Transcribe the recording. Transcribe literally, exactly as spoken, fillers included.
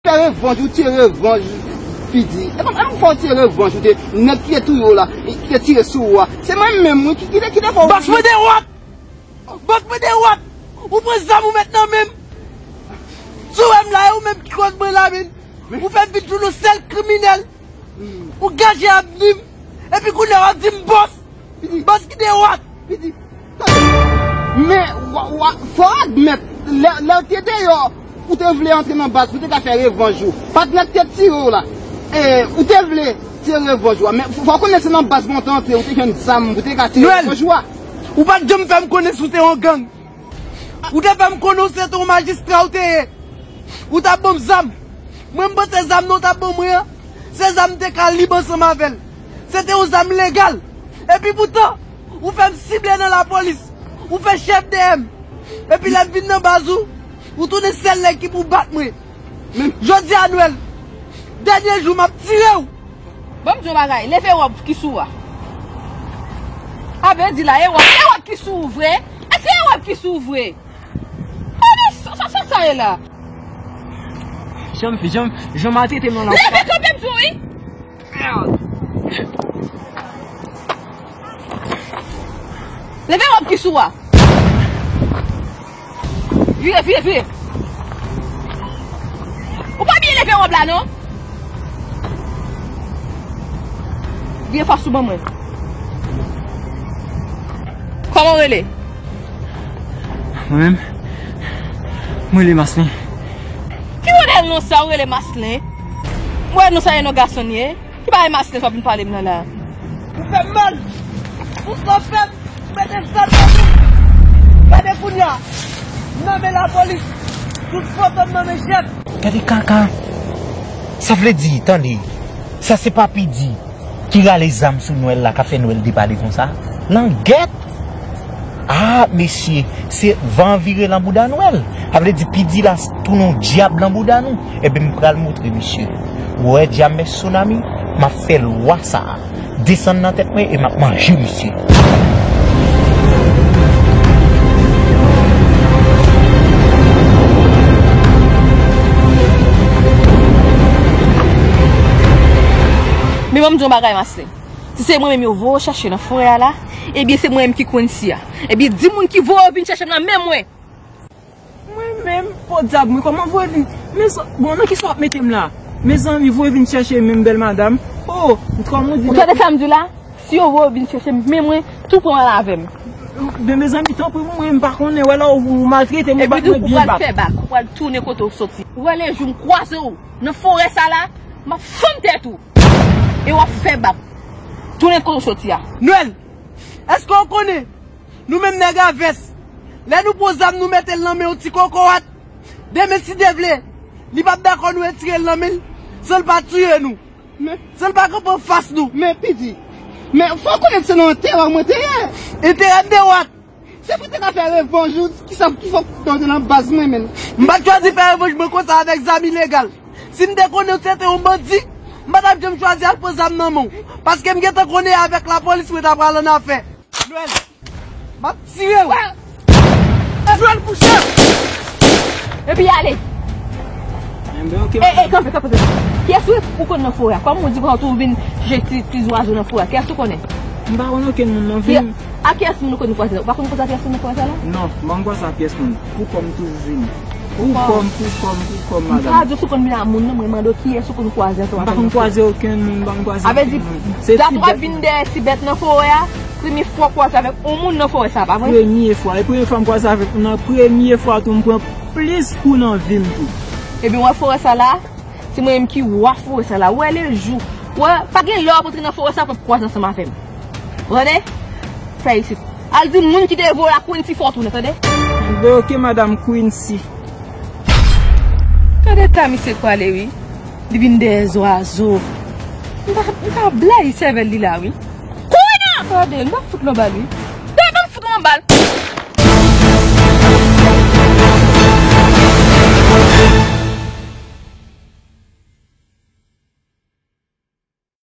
Fè revanj, ou tire revanj, Pidi. E pa, e pa fè w tire revanj, ou te, nèg ki te touye w la, ki te tire sou ou a. Se mwen menm, wi, ki, ki te, ki te fè w. Bòs mwen de wòt! Bòs mwen de wòt! Ou pran zam ou met nan men m. Si w wè m la, e ou menm ki koz mwen la, men. Ou fè m vin toujou sèl kriminèl. Ou gaje avni m. Epi kounye a w ap di m bòs. Bòs ki de wòt. Pidi, tande. Men, wa, wa, fò w admèt, lè, lè w te deyò, ou te vle antre nan baz pou te ka fè revanj ou. Patnè k te tire w la, e, ou te vle tire revanj ou a. Men, fò w konnen se nan baz mwen w te antre, ou te jwenn zam, pou te ka tire revanj ou a. Ou pa t janm fè m konnen si w te yon gang. Ou te fè m konnen w se te yon majistra ou te ye. Ou t ap ban m zam. Mwen, m panse zam nan w t ap ban mwen an, se zam m te ka lib ansanm avè l. Se te yon zam legal. Epi poutan, ou fè m sible nan lapolis. Ou fè chèf dèyè m. Epi lè m vin nan baz ou, ou tounen sèl nèg ki pou bat mwen. Men jodi a, Nwèl, dènye jou m ap tire w. Ban m di w yon bagay, leve wòb ki sou ou a. A vle di la, e wòb, e wòb ki sou ou vre? Èske e wòb ki sou ou vre? Tande sa, sa, sa, sa ye la? Jan fi, jan, jan maltrete m nan la. Leve kanpe m di w wi. Leve wòb ki sou ou a. Vire, vire, vire. Ou pa byen leve wòb la, non? Vire fas ou ban mwen. Kòman w rele? Mwen menm, mwen rele Maslin. Ki modèl non sa ou rele Maslin? Mwen non sa e non gason ye. Ki bagay Maslin sa w vin pale m nan la? Ou fè m mal. Ou sa w fè m. Mete zam nan men m. Gade kounye a. M nan men lapolis. Tout foto m nan men chèf. Gade kaka. Sa vle di, tande. Sa se pa Pidi ki rale zam sou Nwèl la, k ap fè Nwèl depale konsa. Langèt. Ah, mesye, se van an vire lan bouda Nwèl. Sa vle di Pidi la tounen yon dyab lan bouda nou. Ebyen, m pral montre misye. Ou wè Djamè Tsunami, m ap fè lwa sa a desann nan tèt mwen e m ap manje misye. Men ban m di w yon bagay, Maslin. Si se mwen menm yo voye w chache nan forè a la, ebyen se mwen menm ki Quincy a. Ebyen di moun ki voye w vin chache m nan men mwen. Mwen menm, podyab mwen, kòman voye vin? Mezanmi, bon, nan kisa w ap mete m la? Mezanmi, voye vin chèche menm bèl madanm. Oh, kòman w di? Ou tande sa m di w la? Si yo voye w vin chèche m, men mwen, tou pran l avè m. Men mezanmi, tanpri pou mwen, m pa konnen, wè la ou, ou maltrete m, ou bat mwen byen bat. Epi tou, ou pral fè bak, ou pral tounen kote w soti. Ou wè lejou m kwaze w nan forè sa la, m ap fann tèt ou. E w ap fè bak. Tounen kote w soti a. Nwèl, èske w konnen? Nou menm nèg a vès, lè nou pran zam nou mete l nan men yon ti kokorat, demen si Dye vle, li p ap dakò nou retire l nan men l, san l pa tiye nou, san l pa kanpe anfas nou. Men Pidi, men fò w konnen se nan enterè w mwen te ye. Enterè m de wòt. Se pou te ka fè revanj ou, kisa ki fò w te nan baz mwen menm. M pa t chwazi fè revanj mwen konsa avèk zam ilegal. Si m te konnen w se te yon bandi, m pa t ap janm chwazi al pran zam nan men w. Paske m gentan konnen avèk lapolis mwen ta pral annafè. Nwèl, m ap tire w. Nwèl kouche. Epi ale. Enben, oke, e, e, kanpe, kanpe, kanpe. Kiyès ou, ou konn nan forè a? Kòman ou di konsa tou ou vin jete ti, ti zwazo nan forè a? Kiyès ou konnen? M pa konn okenn moun nan vi m. A kiyès moun ou konn kwaze? Ou pa konn kwaze a pyès moun nan forè sa la? Non, m pa konn kwaze a pyès moun. Pou kò m toujou vini. Pou kò m, pou kò m, pou kò m, madanm. M ta di w si w konn vin a moun nan, mwen mande w kiyès ou konn kwaze ansanm avè l nan forè. M pa konn kwaze okenn moun, m pa konn kwaze okenn moun. Sa vle di, dat w ap vin dèyè ti bèt nan forè a, premye fwa w kwaze avèk yon moun nan forè sa, pa vre? Premye fwa, e premye fwa m kwaze avèk moun nan, premye fwa tou m pran plis kou nan vi m tou. Ebyen, w wè forè sa la, se mwen menm ki wa forè sa la. W wè lejou, w wè, pa gen lè w ap antre nan forè sa w p ap kwaze ansanm avè m. Tande? Fè isit. Al di moun ki te voye w la Quincy fò w tounen, tande? Enben, oke, madanm Quincy. Gade eta misye pwale, wi. Li vin dèyè zwazo. M pa, m pa blayi sèvèl li la, wi. Kouri nan! Tande, m p ap fout l yon bal, wi. Tande, m fout l yon bal.